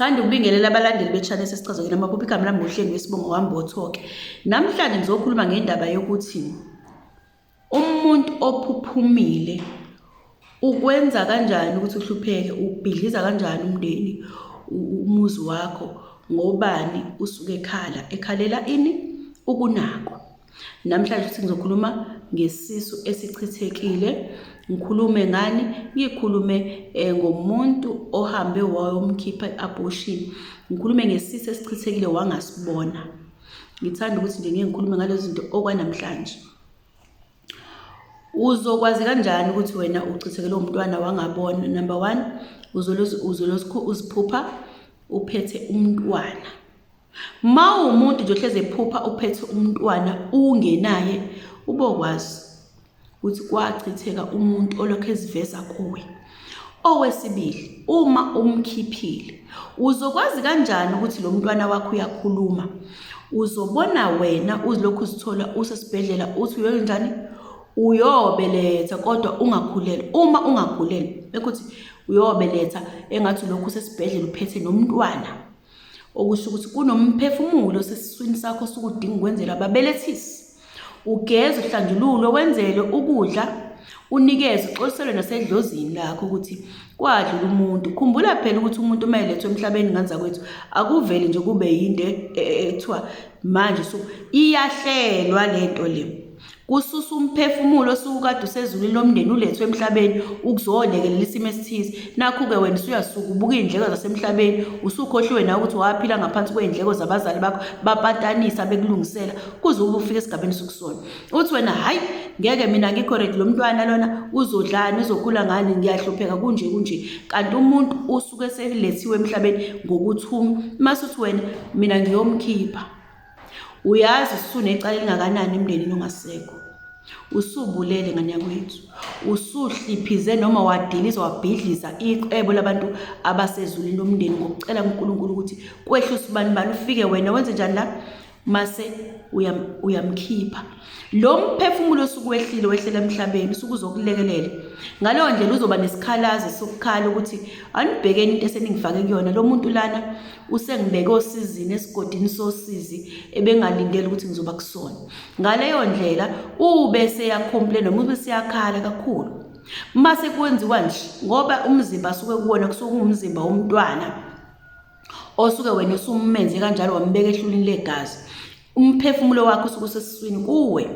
Thanda ukubingelela abalandeli be-channel sesichazekile amaphupho. Igama lami nguHlengi wesibongo wambotho-ke. Namhlanje ngizokhuluma ngendaba yokuthi umuntu ophuphumile ukwenza kanjani ukuthi uhlupheke, ubhidliza kanjani umndeni, umuzi wakho, ngobani usuke ekhala, ekhalela ini? Ukunakwa. Namhlanje futhi ngizokhuluma ngesisu esichithekile. Ngikhulume ngani? Ngikhulume eh, ngomuntu ohambe wayomkhipha i-abortion. Ngikhulume ngesisu esichithekile wangasibona. Ngithanda ukuthi nje ngike ngikhulume ngalezo zinto okwanamhlanje. Uzokwazi kanjani ukuthi wena uchithekelwe umntwana wangabona? Number one, uzolokhu uziphupha uphethe umntwana. Ma uwumuntu nje ohlezi ephupha uphethe umntwana ungenaye, ubokwazi ukuthi kwachitheka umuntu olokhu eziveza kuwe. Okwesibili, uma umkhiphile, uzokwazi kanjani ukuthi lo mntwana wakho uyakhuluma? Uzobona wena uzilokhu uzithola usesibhedlela uthi uyoyenjani? Uyobeletha kodwa ungakhulelwa. Uma ungakhulelwa, bekuthi uyobeletha engathi ulokhu usesibhedlela uphethe nomntwana. Okusho ukuthi kunomphefumulo osesiswini sakho osuke udinga ukwenzela ababelethisi. Ugeze uhlanjululwe wenzelwe ukudla unikeze uxoliselwe nasedlozini lakho ukuthi kwadlula umuntu. Khumbula phela ukuthi umuntu uma elethwe emhlabeni ngane zakwethu akuveli nje kube yinto ekuthiwa manje so iyahlelwa lento le. Kususa umphefumulo osuke ukade usezulwini lomndeni ulethwe emhlabeni ukuzolekelela isimo esithize. Nakhu-ke wena usuyasuka ubuka iy'ndleko zasemhlabeni, usukhohliwe nawe ukuthi waphila ngaphansi kwey'ndleko zabazali bakho, bapatanisa bekulungisela kuze ube ufike esigabeni osukusona. Uthi wena hhayi ngeke mina angikho ready, lo mntwana lona uzodlani, uzokhula ngani, ngiyahlupheka kunje kunje. Kanti umuntu usuke eselethiwe emhlabeni ngokuthunywa. Mase uthi wena mina ngiyomkhipha. Uyazi usunecala elingakanani emndenini ongasekho. Usubulele ngane yakwethu. Usuhliphize noma wadiliza wabhidliza icebo labantu abasezulwini lomndeni ngokucela kuNkulunkulu ukuthi kwehle usibani bani ufike wena wenze njani la mase uyamkhipha. Lo mphefumulo osuke wehlile wehlela emhlabeni usuke uzokulekelela. Ngaleyo ndlela uzoba nesikhalazo sokukhala ukuthi anibhekeni into eseningifake kuyona lo muntu lana usengibeke osizini esigodini sosizi ebengalindele ukuthi ngizoba kusona. Ngaleyo ndlela ube seyacomplain noma ube seyakhala kakhulu. Mase kwenziwa nje ngoba umzimba asuke kuwona kusuke kuwumzimba womntwana osuke wena usumenze kanjalo wambeka ehlulini legazi. Umphefumulo wakhe usuke usesiswini kuwe.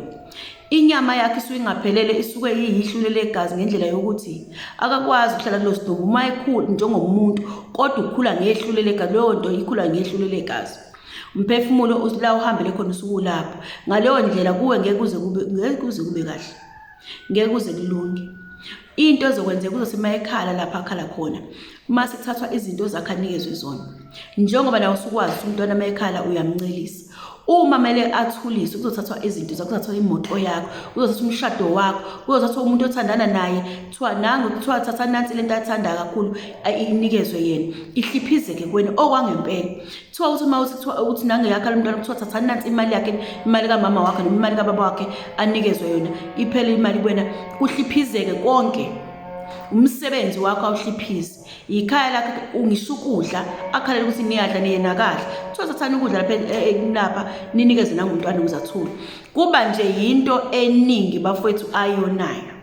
Inyama yakhe isuke ingaphelele, isuke iyihlule legazi ngendlela yokuthi akakwazi ukuhlala kulo sidumbu uma ekhula njengomuntu, kodwa ukhula ngehlule legazi. Leyo nto ikhula ngehlule legazi. Umphefumulo la uhambele khona usuke ulapho. Ngaleyo ndlela kuwe ngeke kuze kube ngeke kuze kube kahle. Ngeke kuze kulunge. Into ezokwenzeka uzothi uma ekhala lapha akhala khona, uma sekuthathwa izinto zakhe anikezwe zona. Njengoba nawe usukwazi ukuthi umntwana uma ekhala uyamncelisa. Uma kumele athuliswe kuzothathwa izinto zakho, kuzothathwa imoto yakho, kuzothathwa umshado wakho, kuzothathwa umuntu othandana naye, kuthiwa nangu kuthiwa thatha nansi lento athanda kakhulu inikezwe yena. Ihliphizeke kuwena okwangempela. Kuthiwa uthi uma uthi kuthiwa uthi nange yakhala umntwana kuthiwa thathani nansi imali yakhe, imali kamama wakhe noma imali kababa wakhe anikezwe yona, iphele imali kuwena, kuhliphizeke konke. Umsebenzi wakho awuhliphizi. Ikhaya lakhe ngisho ukudla akhalele ukuthi niyadla niyena kahle. Kuthiwa thathani ukudla lapha e, e, lapha ninikeze nangumntwana ukuze athule. Kuba nje yinto eningi bafowethu ayonayo.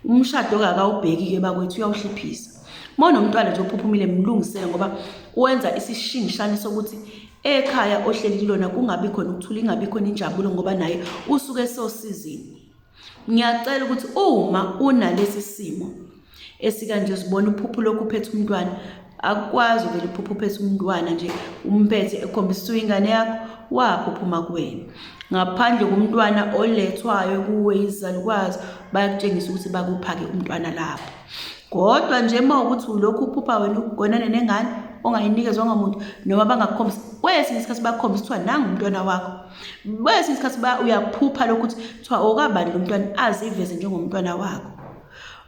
Umshado kakawubheki-ke bakwethu uyawuhliphisa. Uma unomntwana nje ophuphumile mlungisele ngoba wenza isishingishane sokuthi ekhaya ohleli kulona kungabi khona ukuthula ingabi khona injabulo ngoba naye usuke esosizini. Ngiyacela ukuthi uma unalesi simo esikanje uzibona uphupho lokhu uphethe umntwana akukwazi uvele uphuphe uphethe umntwana nje umphethe ekhombisa ukuthi uyingane yakho waphuphuma kuwena ngaphandle komntwana olethwayo kuwe izalukwazi bayakutshengisa ukuthi bakuphake umntwana lapho kodwa nje uma ukuthi ulokhu uphupha wena ugonane nengane ongayinikezwanga muntu noma bangakukhombisi kwesinye isikhathi bakukhombisa kuthiwa nangu umntwana wakho Kwesinye isikhathi ba uyaphupha lokhu ukuthi kuthiwa okabani lo mntwana aziveze njengomntwana wakho.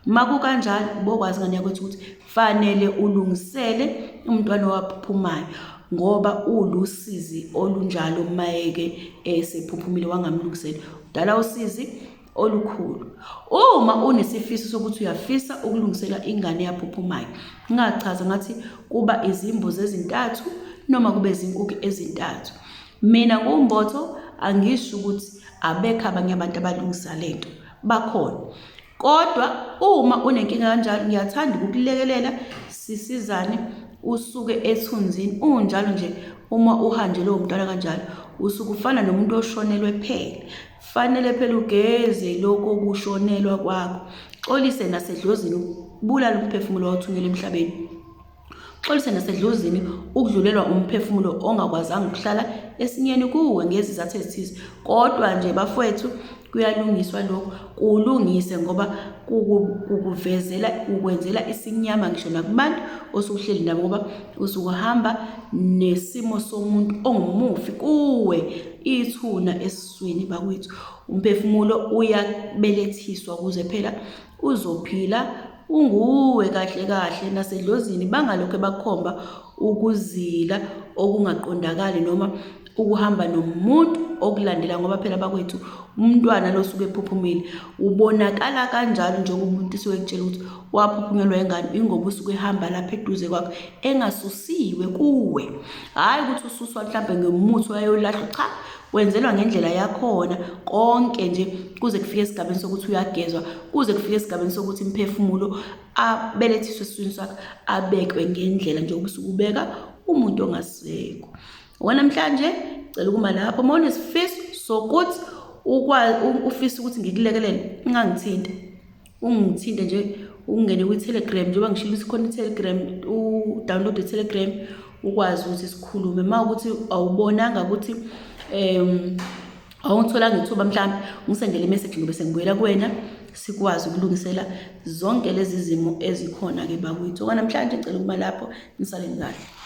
Uma kukanjalo ubokwazi ngane yakwethu ukuthi fanele ulungisele umntwana owaphuphumayo ngoba ulusizi olunjalo mayeke esephuphumile wangamlungisela. Udala usizi. olukhulu. Uma unesifiso sokuthi uyafisa ukulungisela ingane yaphuphumayo, ngachaza ngathi kuba izimbuzi ezintathu noma kube izinkukhu ezintathu. Mina nguMbotho angisho ukuthi abekho abanye abantu abalungisa lento, bakhona. Kodwa uma unenkinga kanjalo ngiyathanda ukukulekelela sisizane usuke ethunzini unjalo nje uma uhanjelwe umntwana kanjalo usuke ufana nomuntu oshonelwe phela fanele phela ugeze lokho kushonelwa kwakho xolise nasedlozini ubulala umphefumulo wawuthunyelwa emhlabeni Xolisa nasedlozini ukudlulelwa umphefumulo ongakwazanga ukuhlala esinyeni kuwe ngezizathu ezithize. Kodwa nje bafowethu kuyalungiswa lokhu, kulungise ngoba kukuvezela kukwenzela isinyama ngisho nakubantu osuhleli nabo ngoba usukuhamba nesimo somuntu ongumufi kuwe ithuna esiswini bakwethu. Umphefumulo uyabelethiswa ukuze phela uzophila Unguwe kahle kahle nasedlozini bangalokhe bakhomba ukuzila okungaqondakali noma ukuhamba nomuntu okulandela ngoba phela bakwethu umntwana lo suke ephuphumile ubonakala kanjalo njengoba umuntu esuke ekutshela ukuthi waphuphunyelwa ingane ingoba usuke ehamba lapha eduze kwakho engasusiwe kuwe hhayi ukuthi ususwa mhlawumbe ngemuthi wayolahlwa cha wenzelwa ngendlela yakhona konke nje kuze kufike esigabeni sokuthi uyagezwa kuze kufike esigabeni sokuthi imphefumulo abelethiswe esiswini sakhe abekwe ngendlela njengoba usukubeka umuntu ongasekho wanamhlanje cela ukuma lapho uma unesifiso sokuthi ufisa ukuthi ngikulekelele ungangithinta ungithinte nje ungene kwi-telegram njengoba ngishilo ukuthi khona i-telegram u-download i-telegram ukwazi ukuthi sikhulume uma ukuthi awubonanga ukuthi um awungitholanga ithuba mhlawumbe ungisendele imeseji ngobe sengibuyela kuwena sikwazi ukulungisela zonke lezi zimo ezikhona-ke bakwethu okwanamhlanje ngicela ukuma lapho nisaleni kahle.